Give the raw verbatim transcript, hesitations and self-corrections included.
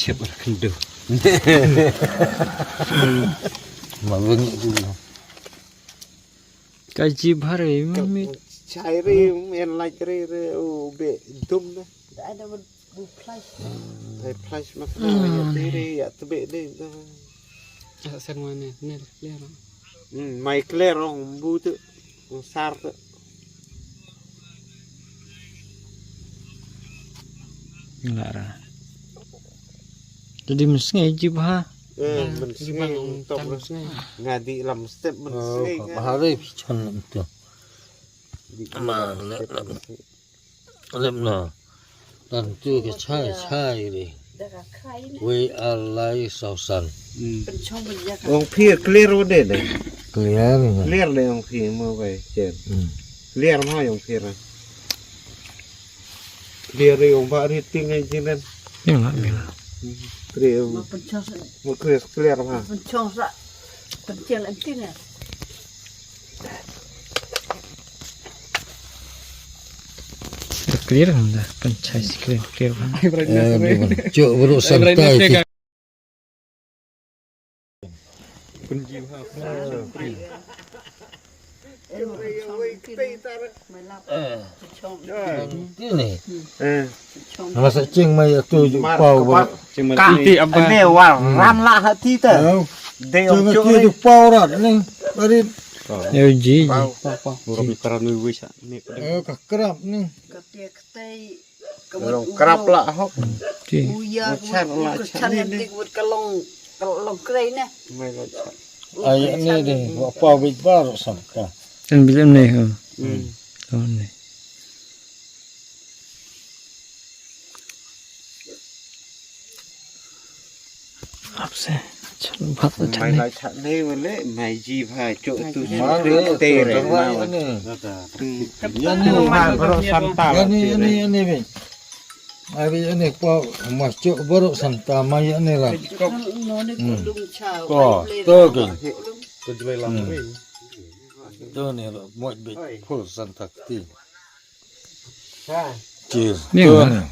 Chep ar kyndu. Ma bang itu. Ka jibha re, mi. Chai re, en laj re, re, u be dum na. Ai flash mas na, ya te re, ya te be de. Sen wa ne, ne, clear. Hmm, mai clear ong bu tu, ong sar tu. Lara. Jadi mesti ngaji bah. Eh, mesti ngaji tok mesti. Ngadi lam step mesti. Bahari chan tu. Ma le le. Lem na. Dan tu ke chai chai ni. Wei alai sausan. Ong phi clear wa de de. Clear ni. Clear de ong phi mo wei chen. Clear ma ong phi ra. Clear de ong ba ri ting ai jinen. Ni la ni la. Clear. Mo clear clear ma. Penchong sa. Penchong entin ya. Clear dah, kan chai si clear, clear. Cuk buruk santai. Ini. Masa cing mai tu pau. Kanti apa? Ini war ran lah hati ta. Dei ong cuk tu pau rat ni. Tadi. Yo ji. Pau pau. Ka krap ni. Long krap lah hok. Ti. Uya chan lah chan ni. Ka long ka long krei ne. Ai ni de wa pa bit bar sam ka. Kan bilang ni ha. Hmm. Oh ni. Apse. Chalo bhat ta mai chane. Mai la chane wale mai ji bha chok tu ma re te re ma wa. Ya ni ma baro santa. Ya ni ya ni ya ni be. Ai be ya ni ko ma chok baro santa ma ya ni ra. Ko to ke. To ni ro mo be full santa ti. Cheers. Ni ma.